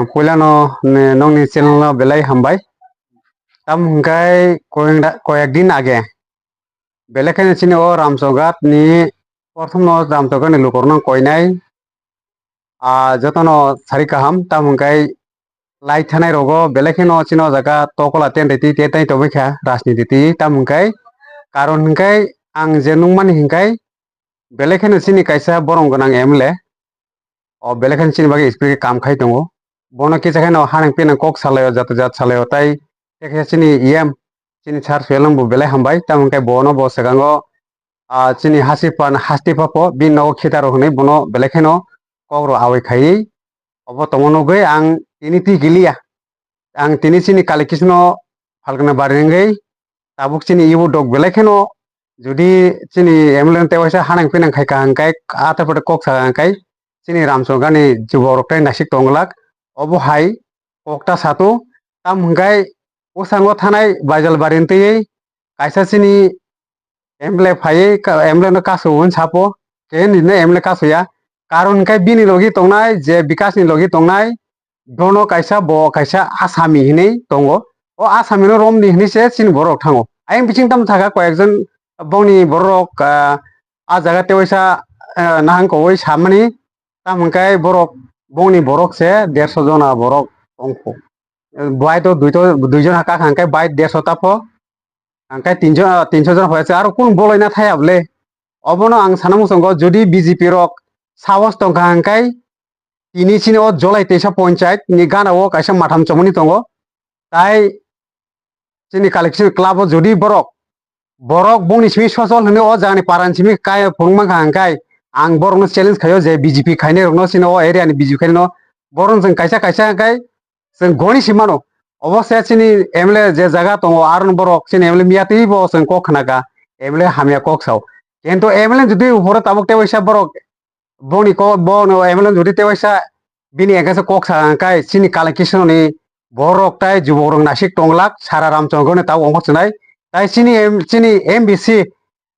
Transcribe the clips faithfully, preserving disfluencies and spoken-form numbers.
Puilano ne nokni channel no belai hambai. Tamo hwnkhe koyeng da-, koyek din age belai kheno chini o Ramchowghat ni prothom no Ramchowghat ni lukurok no koinai. Ah, jotono sari kaham, tamo hwnkhe lai thanai rogo belai kheno chini o jaga tokola tentai twi tentai tongwi kha rajniti twi, tamo hwnkhe karon hwnkhe ang je nukmani hwnkhe belai kheno chini kaisa borom gwnang M L A, o belai kheno chini bagwi speaker kam khai tongo. Bono kisa kheno hanang pinang kok salaio, jat jat salaio, tai tei khe chini E M, chini sir Soyal no bo belai hambai, tamo hwnkhe bono bo swkango, ah, chini hasipan hasti papo bini nogo khitaro hwnwi bono belai kheno kok rok awai khaiwi obo tongma nugwi ang tini twi kiliya. Ang tini chini kali kisno phalgna bari wngwi tabuk chini ibu dok belai kheno jodi chini M L A no tewaisa hanang pinang khai kaham khai, ah, tei pore kok sa kaham khai, chini Ramchowghat ni juborok tei naisik tonglak. Obo hai kok ta sato, tam hwnkhe bwskango thanai Baijalbari twiwi kaisa chini M L A phaiwi ka-, M L A no kasu hwn sapo, khe nini M L A kasuya. Karon hwnkhe bini logi tongnai, je Bikash ni logi tongnai, bono kaisa, bo kaisa Asami hinwi tongo. O Asami no romni hinwi se chini borok thango. Ayang bising tamo thaka koyekjon bongni borok, ah, ah jaga tewaisa, ah, nahang kowoi samani, tam hwnkhe borok bongni borok se derso jona borok tongkho. Bai to duito, duijon haka hwnkhe bai derso tapho. Hwnkhe tinjon, tinso jon hoyase aro kun bolai na thaya bole. Obono ang sana muchungo jodi B J P rok sahos tongkha hwnkhe tini chini o Jolai teisa ponchayat ni gana o kaisa matham chomoni tongo. Tai chini collection club o jodi borok, borok bongni simi sosol hwnwi o jagani parani simi kaya phunuk mankha hwnkhe ang borokno challenge khaio je B J P khainai rokno chini o area ni B J P khainai no borok chwng kaisa kaisa hwnkhe chwng goni si mano. Obo se chini M L A je jaga tongo, aro borok chini M L A miya twi bo chwng kok khna kha, M L A hamya kok sao. Kintu M L A jodi upore tabuk tewaisa borok boni kok, bono M L A jodi tewaisa bini against kok sa kai chini kala kisno ni borok tai jubok rok nasik tonglak sara Ramchondro ni tabuk ongkhor chinai. Tai chini M-, chini M B C,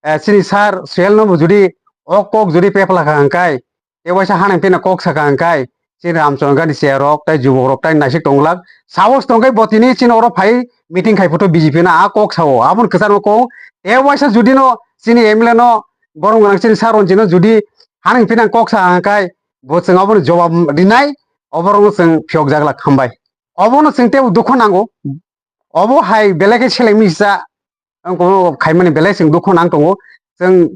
eh, chini sir Soyal no bo jodi o kok jodi pepla kha hwnkhe, tewaisa hanang pina kok saka hwnkhe, chini Ramchondro ni chair rok tai jubok rok tai naisik tonglak. Sahos tongkhe bo tini chini oro phai meeting khai photo B J P na a kok sao. Aboni kwchar no kok tewaisa jodi no chini M L A no borom gwnang chini sir Ranjit no jodi hanang pina kok sa hwnkhe bo chwng aboni jobab rinai, oborok no chwng phiyok jaglak hambai. Obono chwng tebo dukho nango. Obo hai belai khe seleng misa. Ang kono khaimani belai chwng dukho nang tongo. Chwng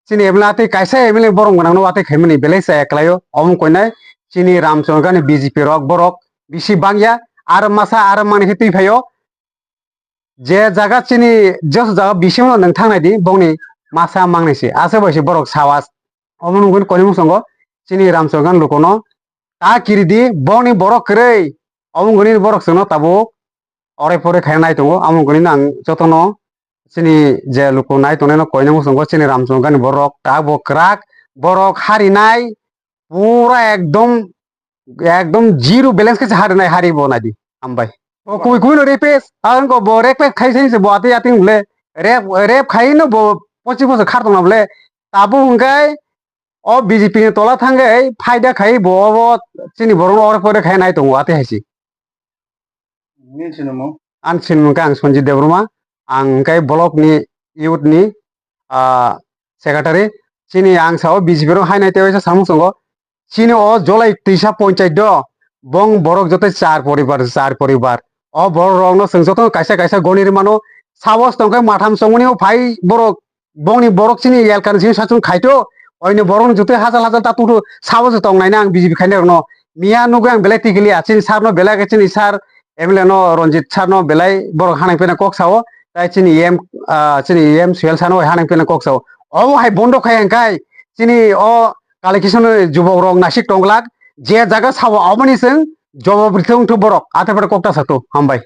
chini M L A tei kaisa M L A borom gwnang no watwi khaimani belai chaya kwlaio. Omo koinai chini Ramchondro ni B J P rok borok bisi bangya. Aro masa aro mani khe twi phaio. Je jaga chini jesu jaga bising no nwng thangnai di bongni masa mangnai se. Ase bai se borok sawas. Omo nungkhe koinwi muchungo chini Ramchondro ni lukuno ta kiri di bongni borok kwrwi. Omo nungkhe borok chwngno tabuk ore pore khaina nai tongo. Amo wngkha nini ang jotono chini je luku nai tongnai no koinai muchungo chini Ramchondro ni borok ta bo kwrak borok harinai pura ekdom, ekdom zero balance khe harinai hari bo nai di hambai. O kubui kubui no repes ang ko bo repes khai sai se bo ati ati le rep rep khai no bo pochi pochi khar tong na le tabo hwnkhe o B J P ni tola thangwi phaida khai bo obo chini borok no ore pore khai nai tongo ati hai se. Nini sinimo? Ani sinimung khe ang Sanjit Debbarma. Ang khe block ni youth ni, ah, secretary. Chini ang sao B J P rok hainai tei waisa samung tongo. Chini o Jolai twisa ponchayat do bong borok joto char poribar, char poribar. O borok rok no chwng joto kaisa kaisa goni rwmano. Sabo tongkhe matham chongmani o phai borok bongni borok chini elkani simi sachung khaito, oini borokni jutui hachal hachal ta tungthu sabo se tongnaina ang B J P khainai rokno. Miya nugwi ang belai tikiliya, chini sir no belai khe chini sir M L A no Ranjit sir no belai borok hanang pena kok sao, tai chini E M, ah, chini E M Soyal sir no hanang pena kok sao. Obo hai bondo khai hwnkhe chini o kali kisano jubok rok nasik tonglak, je jaga sao aboni chwng jawab rithwng thu borok, atha pore kok ta sato, hambai.